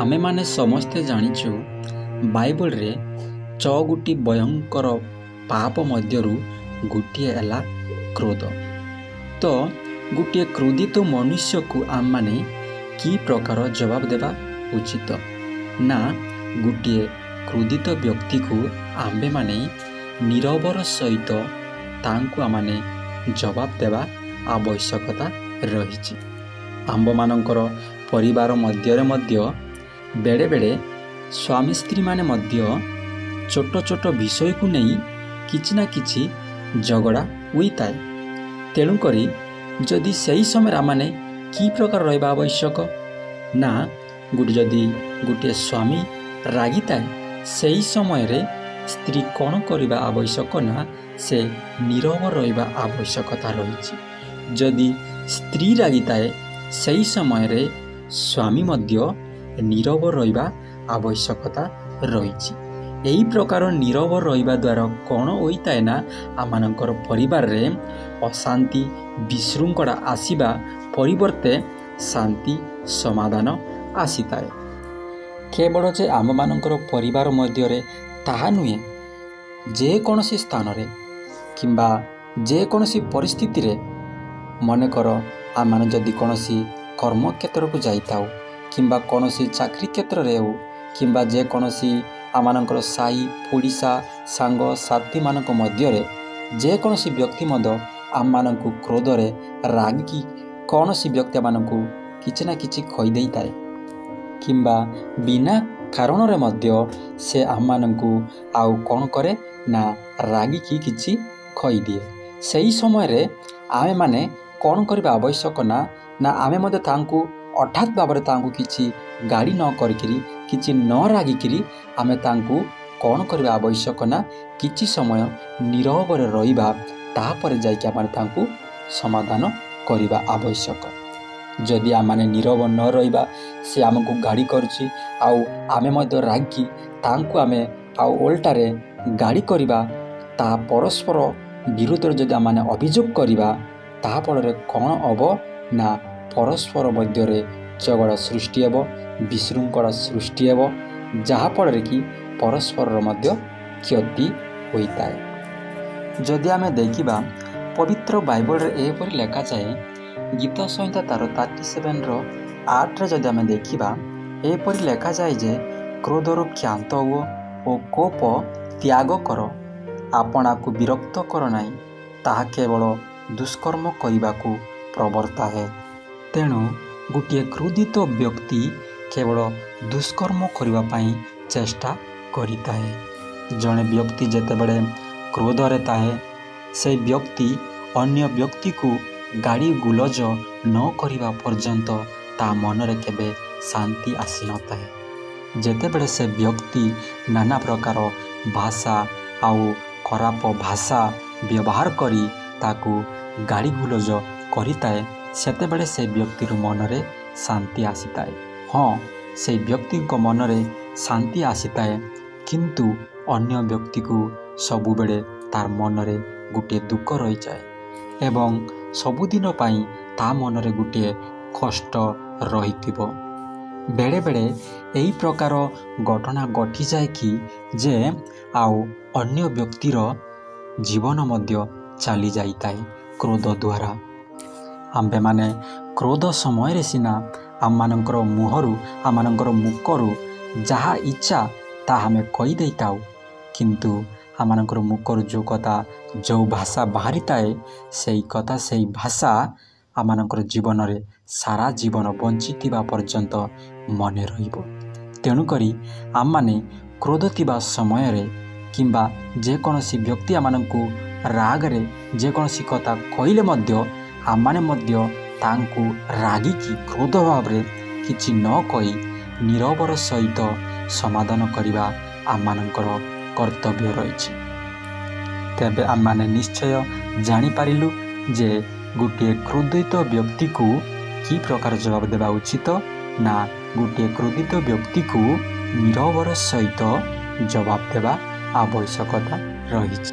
ଆମେମାନେ ସମସ୍ତେ ଜାଣିଛୁ, ବାଇବଲରେ 6 ଗୋଟି ଭୟଙ୍କର ପାପ ମଧ୍ୟରୁ ଗୋଟିଏ ହେଲା କ୍ରୋଧ। ତ ଗୋଟିଏ କ୍ରୋଧିତ ମନୁଷ୍ୟକୁ ଆମମାନେ କି ପ୍ରକାର ଜବାବ ଦେବା ଉଚିତ ନା, ଗୋଟିଏ କ୍ରୋଧିତ ବ୍ୟକ୍ତିକୁ ଆମ୍ଭେମାନେ ନିରବର ସହିତ ତାଙ୍କୁ ଆମମାନେ ଜବାବ ଦେବା ଆବଶ୍ୟକତା ରହିଛି। ଆମ୍ଭମାନଙ୍କର ପରିବାର ମଧ୍ୟରେ ମଧ୍ୟ ବେଳେବେଳେ ସ୍ୱାମୀ ସ୍ତ୍ରୀମାନେ ମଧ୍ୟ ଛୋଟ ଛୋଟ ବିଷୟକୁ ନେଇ କିଛି ନା କିଛି ଝଗଡ଼ା ହୋଇଥାଏ। ତେଣୁକରି ଯଦି ସେହି ସମୟରେ ଆମମାନେ କି ପ୍ରକାର ରହିବା ଆବଶ୍ୟକ ନା, ଗୋଟେ ଯଦି ଗୋଟିଏ ସ୍ୱାମୀ ରାଗିଥାଏ, ସେହି ସମୟରେ ସ୍ତ୍ରୀ କ'ଣ କରିବା ଆବଶ୍ୟକ ନା, ସେ ନିରବ ରହିବା ଆବଶ୍ୟକତା ରହିଛି। ଯଦି ସ୍ତ୍ରୀ ରାଗିଥାଏ, ସେହି ସମୟରେ ସ୍ୱାମୀ ମଧ୍ୟ ନିରବ ରହିବା ଆବଶ୍ୟକତା ରହିଛି। ଏହି ପ୍ରକାର ନିରବ ରହିବା ଦ୍ୱାରା କ'ଣ ହୋଇଥାଏ ନା, ଆମମାନଙ୍କର ପରିବାରରେ ଅଶାନ୍ତି ବିଶୃଙ୍ଖଳା ଆସିବା ପରିବର୍ତ୍ତେ ଶାନ୍ତି ସମାଧାନ ଆସିଥାଏ। କେବଳ ଯେ ଆମମାନଙ୍କର ପରିବାର ମଧ୍ୟରେ ତାହା ନୁହେଁ, ଯେକୌଣସି ସ୍ଥାନରେ କିମ୍ବା ଯେକୌଣସି ପରିସ୍ଥିତିରେ, ମନେକର ଆମମାନେ ଯଦି କୌଣସି କର୍ମକ୍ଷେତ୍ରକୁ ଯାଇଥାଉ କିମ୍ବା କୌଣସି ଚାକିରି କ୍ଷେତ୍ରରେ ହେଉ କିମ୍ବା ଯେକୌଣସି ଆମମାନଙ୍କର ସାହି ପଡ଼ିଶା ସାଙ୍ଗସାଥିମାନଙ୍କ ମଧ୍ୟରେ ଯେକୌଣସି ବ୍ୟକ୍ତି ମଧ୍ୟ ଆମମାନଙ୍କୁ କ୍ରୋଧରେ ରାଗିକି କୌଣସି ବ୍ୟକ୍ତି ଆମମାନଙ୍କୁ କିଛି ନା କିଛି କହିଦେଇଥାଏ କିମ୍ବା ବିନା କାରଣରେ ମଧ୍ୟ ସେ ଆମମାନଙ୍କୁ ଆଉ କ'ଣ କରେ ନା, ରାଗିକି କିଛି କହିଦିଏ, ସେହି ସମୟରେ ଆମେମାନେ କ'ଣ କରିବା ଆବଶ୍ୟକ ନା, ଆମେ ମଧ୍ୟ ତାଙ୍କୁ ହଠାତ୍ ଭାବରେ ତାଙ୍କୁ କିଛି ଗାଳି ନ କରିକିରି, କିଛି ନ ରାଗିକିରି ଆମେ ତାଙ୍କୁ କ'ଣ କରିବା ଆବଶ୍ୟକ ନା, କିଛି ସମୟ ନିରବରେ ରହିବା। ତାପରେ ଯାଇକି ଆମେ ତାଙ୍କୁ ସମାଧାନ କରିବା ଆବଶ୍ୟକ। ଯଦି ଆମମାନେ ନିରବ ନ ରହିବା, ସେ ଆମକୁ ଗାଳି କରୁଛି ଆଉ ଆମେ ମଧ୍ୟ ରାଗି ତାଙ୍କୁ ଆମେ ଆଉ ଓଲଟାରେ ଗାଳି କରିବା, ତାହା ପରସ୍ପର ବିରୁଦ୍ଧରେ ଯଦି ଆମମାନେ ଅଭିଯୋଗ କରିବା, ତାହା ଫଳରେ କ'ଣ ହେବ ନା, ପରସ୍ପର ମଧ୍ୟରେ ଝଗଡ଼ା ସୃଷ୍ଟି ହେବ, ବିଶୃଙ୍ଖଳା ସୃଷ୍ଟି ହେବ, ଯାହାଫଳରେ କି ପରସ୍ପରର ମଧ୍ୟ କ୍ଷତି ହୋଇଥାଏ। ଯଦି ଆମେ ଦେଖିବା, ପବିତ୍ର ବାଇବଲରେ ଏହିପରି ଲେଖାଯାଏ, ଗୀତ ସଂହିତା ତାର 37ର 8ରେ ଯଦି ଆମେ ଦେଖିବା, ଏହିପରି ଲେଖାଯାଏ ଯେ କ୍ରୋଧରୁ କ୍ଷାନ୍ତ ହୁଅ ଓ କୋପ ତ୍ୟାଗ କର, ଆପଣାକୁ ବିରକ୍ତ କର ନାହିଁ, ତାହା କେବଳ ଦୁଷ୍କର୍ମ କରିବାକୁ ପ୍ରବର୍ତ୍ତାଏ। ତେଣୁ ଗୋଟିଏ କ୍ରୋଧିତ ବ୍ୟକ୍ତି କେବଳ ଦୁଷ୍କର୍ମ କରିବା ପାଇଁ ଚେଷ୍ଟା କରିଥାଏ। ଜଣେ ବ୍ୟକ୍ତି ଯେତେବେଳେ କ୍ରୋଧରେ ଥାଏ, ସେ ବ୍ୟକ୍ତି ଅନ୍ୟ ବ୍ୟକ୍ତିକୁ ଗାଳି ଗୁଲଜ ନ କରିବା ପର୍ଯ୍ୟନ୍ତ ତା ମନରେ କେବେ ଶାନ୍ତି ଆସିନଥାଏ। ଯେତେବେଳେ ସେ ବ୍ୟକ୍ତି ନାନା ପ୍ରକାର ଭାଷା ଆଉ ଖରାପ ଭାଷା ବ୍ୟବହାର କରି ତାକୁ ଗାଳି ଗୁଲଜ କରିଥାଏ, ସେତେବେଳେ ସେ ବ୍ୟକ୍ତିର ମନରେ ଶାନ୍ତି ଆସିଥାଏ। ହଁ, ସେଇ ବ୍ୟକ୍ତିଙ୍କ ମନରେ ଶାନ୍ତି ଆସିଥାଏ, କିନ୍ତୁ ଅନ୍ୟ ବ୍ୟକ୍ତିକୁ ସବୁବେଳେ ତାର ମନରେ ଗୋଟିଏ ଦୁଃଖ ରହିଯାଏ ଏବଂ ସବୁଦିନ ପାଇଁ ତା ମନରେ ଗୋଟିଏ କଷ୍ଟ ରହିଥିବ। ବେଳେବେଳେ ଏହି ପ୍ରକାର ଘଟଣା ଘଟିଯାଏ କି ଯେ ଆଉ ଅନ୍ୟ ବ୍ୟକ୍ତିର ଜୀବନ ମଧ୍ୟ ଚାଲି ଯାଇଥାଏ କ୍ରୋଧ ଦ୍ୱାରା। ଆମ୍ଭେମାନେ କ୍ରୋଧ ସମୟରେ ସିନା ଆମମାନଙ୍କର ମୁହଁରୁ, ଆମମାନଙ୍କର ମୁଖରୁ ଯାହା ଇଚ୍ଛା ତାହା ଆମେ କହିଦେଇଥାଉ, କିନ୍ତୁ ଆମମାନଙ୍କର ମୁଖରୁ ଯେଉଁ କଥା, ଯେଉଁ ଭାଷା ବାହାରିଥାଏ, ସେଇ କଥା, ସେଇ ଭାଷା ଆମମାନଙ୍କର ଜୀବନରେ ସାରା ଜୀବନ ବଞ୍ଚିଥିବା ପର୍ଯ୍ୟନ୍ତ ମନେ ରହିବ। ତେଣୁକରି ଆମମାନେ କ୍ରୋଧ ଥିବା ସମୟରେ କିମ୍ବା ଯେକୌଣସି ବ୍ୟକ୍ତି ଆମମାନଙ୍କୁ ରାଗରେ ଯେକୌଣସି କଥା କହିଲେ ମଧ୍ୟ ଆମମାନେ ମଧ୍ୟ ତାଙ୍କୁ ରାଗିକି କ୍ରୋଧ ଭାବରେ କିଛି ନ କହି ନିରବର ସହିତ ସମାଧାନ କରିବା ଆମମାନଙ୍କର କର୍ତ୍ତବ୍ୟ ରହିଛି। ତେବେ ଆମମାନେ ନିଶ୍ଚୟ ଜାଣିପାରିଲୁ ଯେ ଗୋଟିଏ କ୍ରୋଧିତ ବ୍ୟକ୍ତିକୁ କି ପ୍ରକାର ଜବାବ ଦେବା ଉଚିତ ନା, ଗୋଟିଏ କ୍ରୋଧିତ ବ୍ୟକ୍ତିକୁ ନିରବର ସହିତ ଜବାବ ଦେବା ଆବଶ୍ୟକତା ରହିଛି।